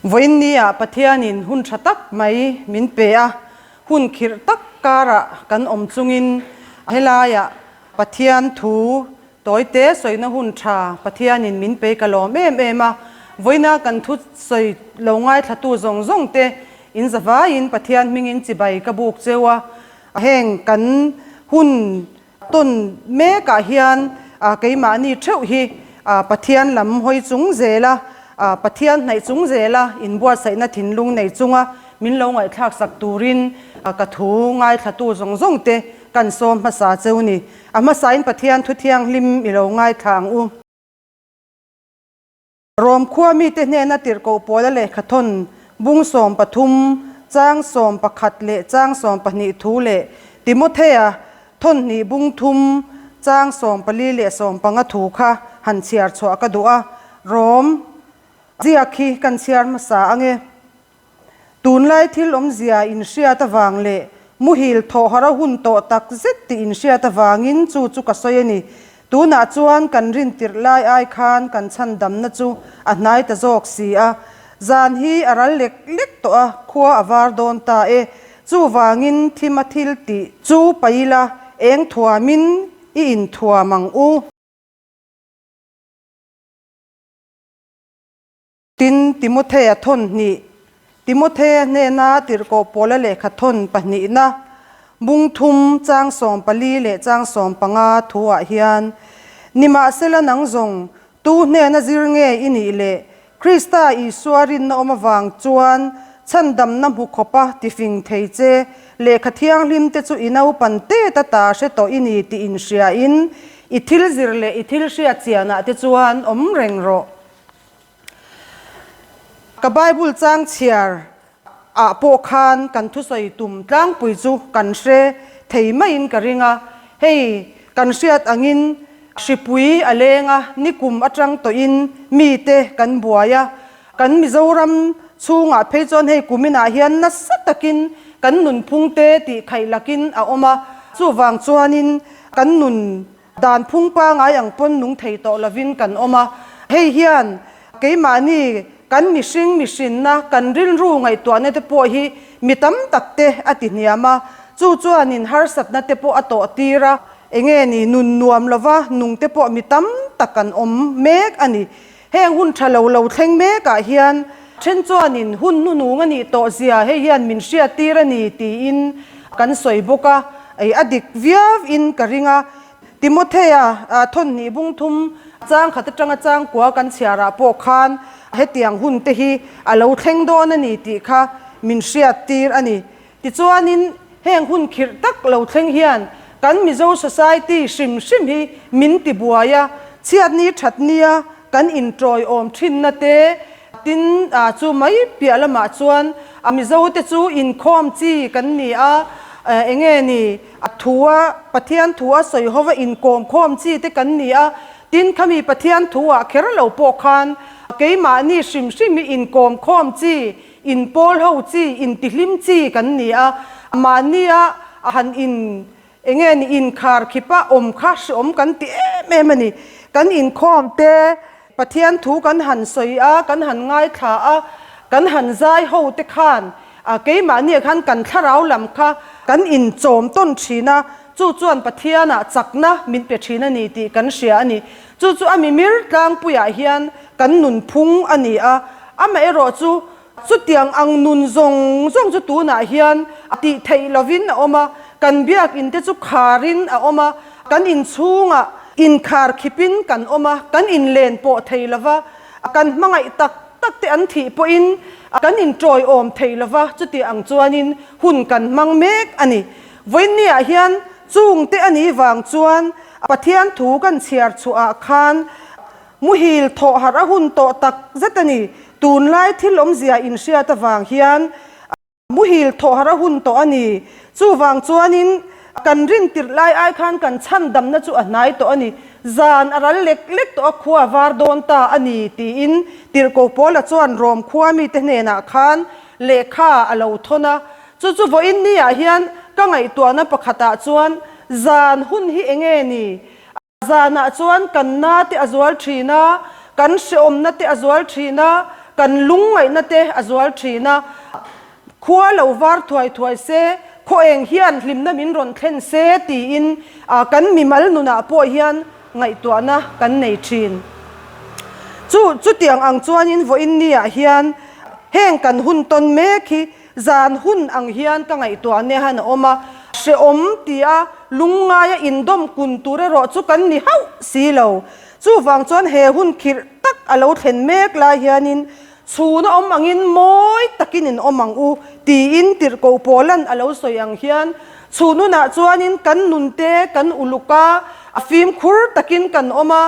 Vawiin nia Pathianin hun tha tak mai min pe a, hun khirh tak karah kan awm chungin helaiah Pathian thu tawite sawina hun tha Pathianin min pe ka lawm em em a. Vawiina kan thu sawi lo ngaithlatu zawng zawng te in zavaiin Pathian hmingin chibai ka buk cheu a, heng kan hun Tawn mekah hian keimahni theuh hi Pathian lam hawi chung zela, Pathian hnaih chung zela inbuatsaihna thinlung nei chunga min lo ngaihthlaksak turin ka thu ngaithlatu zawng zawng te kan sawm hmasa cheu ni. A hmasain Pathian thu thianghlim i lo ngaithla ang u. Rom khua mite hnena tirhkoh pawla lehkhathawn bung 13, chang 11 leh chang 12 thu leh Timothea thawnhnih bung thum, chang 14 leh 15 thu kha han chhiar chhuah ka duh a, Rom ziak hi kan chhiar hmasa ange. Tunlai thil awmzia inhriat avang leh muhil thawhhara hun tawh tak zet tih inhriat avangin chu chu ka sawi a ni. Tunah chuan kan rintirh lai ai khan kan chhandamna chu a hnai ta zawk si a. Zan hi a ral lek lek tawh a, khua a var dawn ta e. Chuvangin thima thil tih chu paila eng thuamin i inthuam ang u. Tin, Timothea thawn hnih, Timothea hnena tirhkoh Paula lehkha thawn pahnihna, bung thum, chang 14 leh chang 15 thuah hian, Nimahsela nang zawng, tu hnena zir nge i nih leh Krista Isua rinna awm avang chuan chhandamna hmu khawpa tifing thei che lehkha thianghlim te chu i naupan tet ata hre tawh i ni tih inhriain i thil zir leh i thil hriat chianah te chuan awm reng rawh. Ka Bible chang chhiar ah pawh khan kan thusawi tum tlangpui chu kan hre thei maiin ka ring a, hei kan hriat angin hripui a leng a, nikum atang tawhin mite kan buai a, kan Mizoram chhungah phei chuan hei kuminah hian nasa takin kan nunphung te tih khaih lakin a awm a, chuvang chuanin kan nun Dan phung pangai ang pawn nung thei tawh lovin kan awm a, hei hian keimahni kan mihring mihrinna, kan rilru ngaihtuahna te pawh hi mi tam tak te a ti hniam a, chu chuanin harsatna te pawh a tawh tir a, enge ni nun nuam lova nung te pawh mi tam tak kan awm mek a ni. Heng hun tha lo lo thleng mekah hian then chuanin hun hnunung a nih tawh zia hei hian min hriattir a ni tiin kan sawi bawk a, ei a dik viau in ka ring a. Timothea thawnhnih bung thum chang khat atanga chang kua kan chhiarah pawh khan hetiang hun te hi a lo thleng dawn a ni tih kha min hriattir a ni. Tichuanin heng hun khirh tak lo thleng hian kan Mizo society hrim hrim hi min ti buai a, chhiatni thatnia kan intawiawm thinna te, tin chu mai piah lamah chuan Mizo te chu inkhawm chi kan ni a, enge ni thua Pathian thua sawi hova inkawm khawm chi te kan ni a, tin khami Pathian thua kher lo pawh khan keimahni hrim hrim hi inkawm khawm chi Inpawl ho chi, intihlim chi kan ni a, mahnia han in enge ni inkhar khipa awm kha hreawm kan ti em em a ni. Kan inkhawm te, Pathian thu kan han sawi a, kan han ngaithla a, kan han zai ho te khan keimahnia khan kan thlarau lam kha kan inchawm tawn thin a, chu chuan Pathianah chakna min pe thin a ni tih kan hria a ni. Chu chu a mimir tlangpuiah hian kan nunphung a ni a, amaherawh chu chutiang ang nun zawng zawng chu tunah hian tih theih lovin a awm a, kan biakinn te chu kharin a awm a, kan inchhungah inkhar khipin kan awm a, kan inlen pawh thei lova, kan hmangaih tak tak te an thih pawhin kan intawiawm thei lova, chuti ang chuanin hun kan hmang mek a ni. Vawiinniah hian chungte a nih vang chuan Pathian thu kan chhiar chhuahah khan muhil thawh harh a hun tawh tak zet a ni. Tunlai thil awmzia inhriat avang hian muhil thawh harh a hun tawh a ni. Chuvang chuanin kan rintirh lai ai khan kan chhandamna chu a hnai tawh a ni. Zan a ral lek lek tawh a, khua a var dawn ta a ni tiin Tirhkoh Paula chuan Rom khua mite hnenah khan lehkha a lo thawn a. Chu chu vawiin niah hian ka ngaihtuahna pakhatah chuan zan hun hi eng nge ni? Zanah chuan kan na te a zual thin a, kan hrehawmna te a zual thin a, kan lungngaihna te a zual thin a. Khua lo var thuai thuai se, khaw eng hian hlimna min rawn thlen se tiin kan mimal nunah pawh hian ngaihtuahna kan nei thin. Chu chutiang ang chuanin vawiin niah hian heng kan hun tawn mek hi zan hun ang hian ka ngaihtuah nehan a awm a, hrehawm tia lungngaia indawm kun tur erawh chu kan ni hauh si lo. Chuvang chuan he hun khirh tak a lo thlen mek lai hianin Chhun a awm angin mawi takin in awm ang u, tiin tirhkoh Paula'n a lo sawi ang hian chhun hunah chuanin kan nunte kan uluk a, a fimkhur takin kan awm a,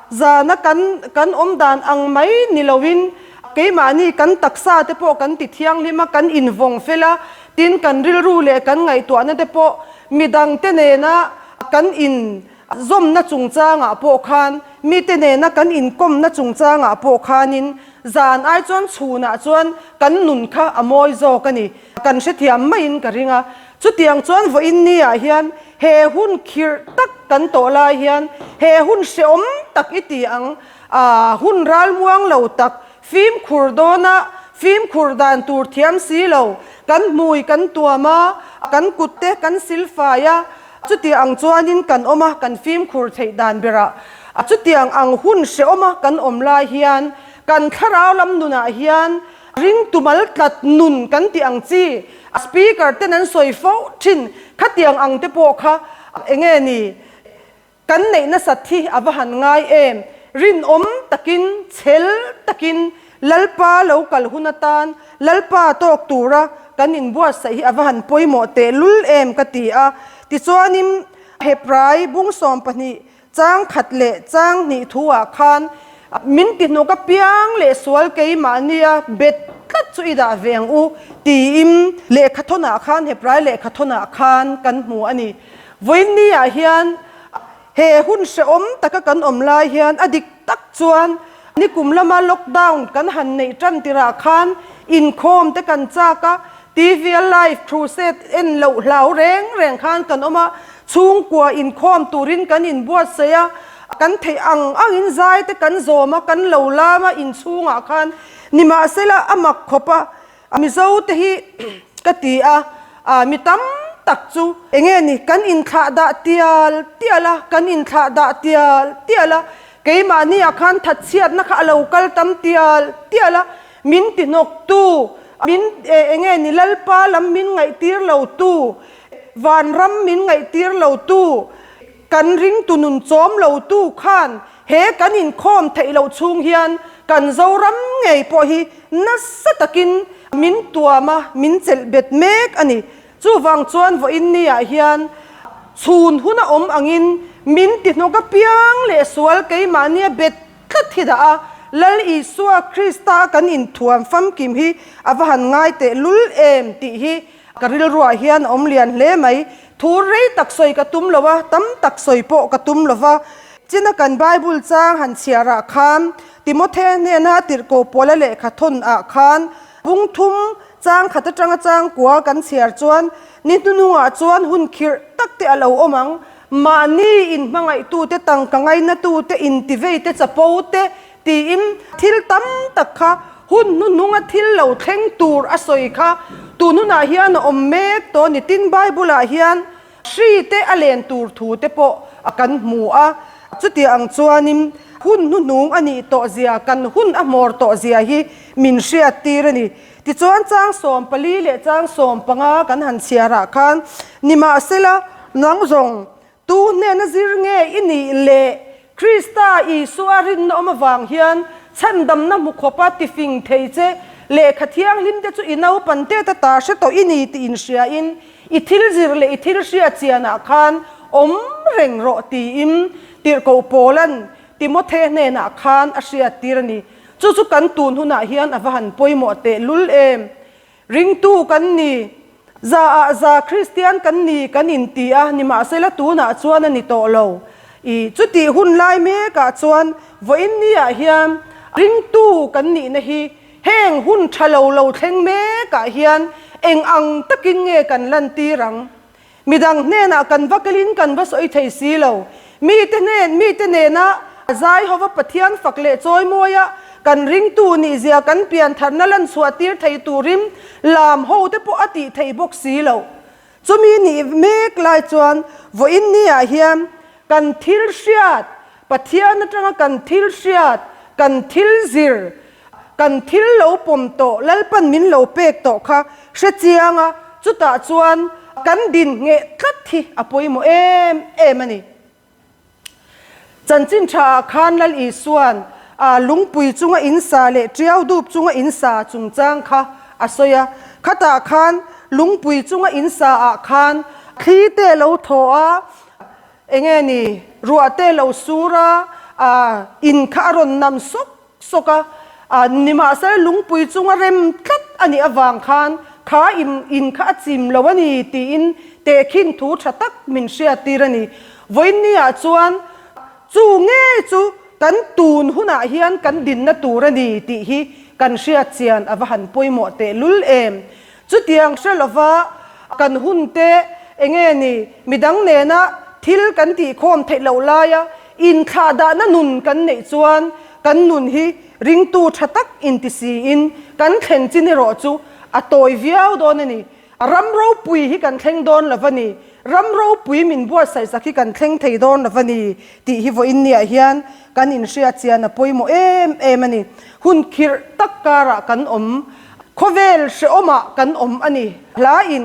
zana kan kan awm dan ang mai ni loin keimahni kan taksa te pawh kan ti thianghlim a, kan invawng fel a, tin kan rilru leh kan ngaihtuahna te pawh midangte nena kan in Zawmna chungchangah pawh khan, mite nena kan inkawmna chungchangah pawh khanin zan ai chuan chhunah chuan kan nun kha a mawi zawk a ni. Kan hrethiam maiin ka ring a. Chutiang chuan vawiin niah hian he hun khirh tak kan tawh lai hian he hun hrehawm tak i ti ang, hun ralmuang lo tak, fimkhur dawna fimkhur dan tur thiam si lo, kan hmui kan tuam a, kan kutte kan silfai a, Chutiang ang chuanin kan awm a, kan fimkhur theih dan berah chutiang ang hun hrehawm a kan awm lai hian kan thlarau lam nunah hian ringtu mal tlat nun kan tih ang chi speaker ten an sawi fo thin khatiang ang te pawh kha enge ni kan neih nasat hi a va han ngai em rinawm takin chhel takin Lalpa lo kal hun atan Lalpa tawk tura kan inbuatsaih hi a va han pawimawh tehlul em ka ti a. Tichuanin Hebrai bung 12 chang khat leh chang hnih thu ah khan min ti hnuk apiang leh sual keimahnia bet tlat chu i dah ve ang u tiin lehkhathawn ah khan Hebrai lehkhathawn ah khan kan hmu a ni. Vawiinni ah hian He hun hrehawm taka kan awm lai hian a dik tak chuan nikum lama lockdown kan han neih tan tirah khan inkhawm te kan chak a, TV a live crusade en loh hlau reng reng khan kan awm a, chhungkua inkhawm turin kan inbuatsaih a, kan theih ang angin zai te kan zawm a, kan lo lam a inchhungah khan nimahsela a mak khawp a. Mizo te hi ka ti a, mi tam tak chu enge ni kan inthlah dah tial tial a, kan inthlah dah tial tial a, keimahni ah khan thatchhiatna kha a lo kal tam tial tial a, min ti hnawk tu, min enge ni Lalpa lam min ngaihtir lo tu, vanram min ngaihtir lo tu, Kan ringtu nun chawm lo tu khan he kan inkhawm theih loh chhung hian kan Zoram ngei pawh hi nasa takin min tuam a, min chelh bet mek a ni. Chuvang chuan vawiin niah hian chhun hun a awm angin min ti hnawk apiang leh sual keimahnia bet tlat hi dah a, Lal Isua Krista kan inthuam famkim hi a va han ngai teh lul em tih hi Ka rilruah hian a awm lian hle mai. Thu rei tak sawi ka tum lo a, tam tak sawi pawh ka tum lo va. China kan Bible chang han chhiar ah khan Timothe hnena tirhkoh Paula lehkha thawn ah khan bung thum chang khat atanga chang kua kan chhiar chuan ni hnuhnungah chuan hun khirh tak te a lo awm ang. Mahni inhmangaihtute, tangka ngainatute, intiveite, chapo te, Tiin thil tam tak kha hun hnuhnunga thil lo thleng tur a sawi kha tun hunah hian a awm mek tawh a ni. Tin, Bible-ah hian hri te a len tur thu te pawh kan hmu a. Chutiang ang chuanin hun hnuhnung a nih tawh zia, kan hun a hmawr tawh zia hi min hriattir a ni. Tichuan chang 14 leh chang 15 kan han chhiarah khan nimahsela nang zawng Tu hnena zir nge i nih le? Krista Isua rinna awm avang hian chhandamna hmu khawpa tifing thei che lehkha thianghlim te chu i naupan tet ata hre tawh i ni tih inhriain i thil zir leh i thil hriat chianah khan awm reng rawh tiin Tirhkoh Paula'n Timothe hnenah khan a hriattir a ni. Chu chu kan tun hunah hian a va han pawimawh tehlul em! Ringtu kan ni, za ah za Kristian kan ni kan inti a, nimahsela tunah chuan a ni tawh lo. I chutih hun lai mekah chuan vawiin niah hian ringtu kan nihna hi heng hun tha lo lo thleng mekah hian eng ang takin nge kan lantir ang? Midang hnenah kan va kalin kan va sawi thei si lo. Mite hnen, mite nena zai hova Pathian fak leh chawimawi a kan ringtu nihzia kan piantharna lanchhuah tir thei turin lam ho te pawh a tih theih bawk si loh. Chumi nih mek lai chuan vawiin niah hian kan thil hriat, Pathian atanga kan thil hriat, kan thil zir, kan thil lo pawm tawh, Lalpan min lo pek tawh kha hre chiang a, chutah chuan kan din ngheh tlat hi a pawimawh em em a ni. Chanchin tha ah khan Lal Isua'n lungpui chunga in sa leh tiau dup chunga in sa chungchang kha a sawi a. Khatah khan lungpui chunga in sa ah khan thli te lo thaw a, enge ni ruah te lo sur a, in kha a rawn nam sawk sawk a, nimahsela lungpui chunga rem tlat a nih avang khan kha in in kha a chim lo a ni tiin tehkhin thu tha tak min hriattir a ni. Vawiinniah chuan chu ngei chu kan tun hunah hian kan dinna tur a ni tih hi kan hriat chian a va han pawimawh tehlul em. Chutiang hre lova kan hun te enge ni midang nena thil kan tihkhawm theih loh laia inthlahdahna nun kan neih chuan kan nun hi ringtu tha tak inti siin kan thlen chin erawh chu a tawi viau dawn a ni. Ram ropui hi kan thleng dawn lo va ni, ram ropui min buatsaih sak hi kan thleng thei dawn lo va ni tih hi vawiin niah hian kan inhriat chian a pawimawh em em a ni. Hun khirh tak karah kan awm. Khawvel hrehawmah kan awm a ni. Hla in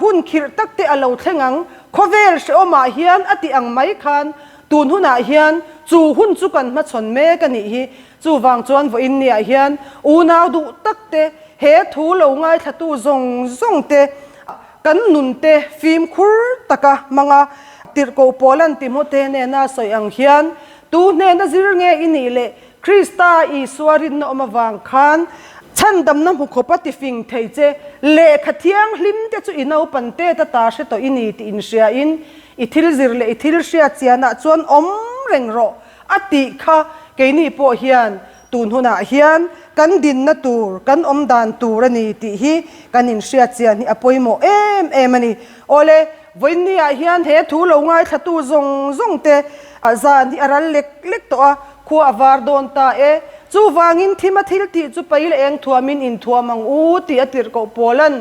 hun khirh tak te a lo thleng ang. Khawvel hrehawmah hian a ti ang mai khan tun hunah hian chu hun chu kan hmachhawn mek a nih hi. Chuvang chuan vawiin niah hian unau duh tak te, he thu lo ngaithlatu zawng zawng te, kan nun te fimkhur taka hmanga tirhkoh pawl an ti hmawte nena sawi ang hian tu hnena zir nge i nih leh Krista Isua rinna awm avang khan chhandamna hmu khawpa tifing thei che lehkha thianghlim te chu i naupan tet ata hre tawh i ni tih inhriain i thil zir leh i thil hriat chianah chuan awm reng rawh a tih kha keini pawh hian tun hunah hian kan dinna tur, kan awm dan tur a ni tih hi kan inhriat chian hi a pawimawh em em a ni. Awle, vawiinniah hian he thu lo ngaithlatu zawng zawng te zan hi a ral lek lek tawh a, Khua a var dawn ta e. Chuvangin thima thil tih chu pai leh eng thuamin inthuam ang u tih a tirhkoh Paula'n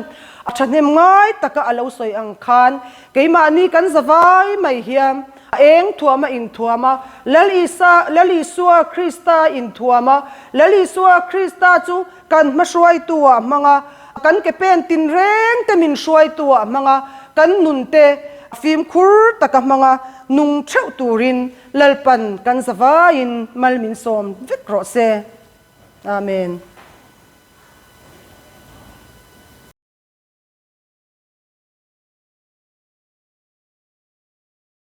a thahnem ngai taka a lo sawi ang khan keimahni kan za vai mai hian a eng thuam a inthuam a, Lal Isa, Lal Isua Krista inthuam a, Lal Isua Krista chu kan hmahruaitu ah hmang a, kan ke pen tinreng te min hruaitu ah hmang a, kan nun te fimkhur taka hmang a, nung theuh turin Lalpan kan zavaiin mal min sawm vek rawh se. Amen.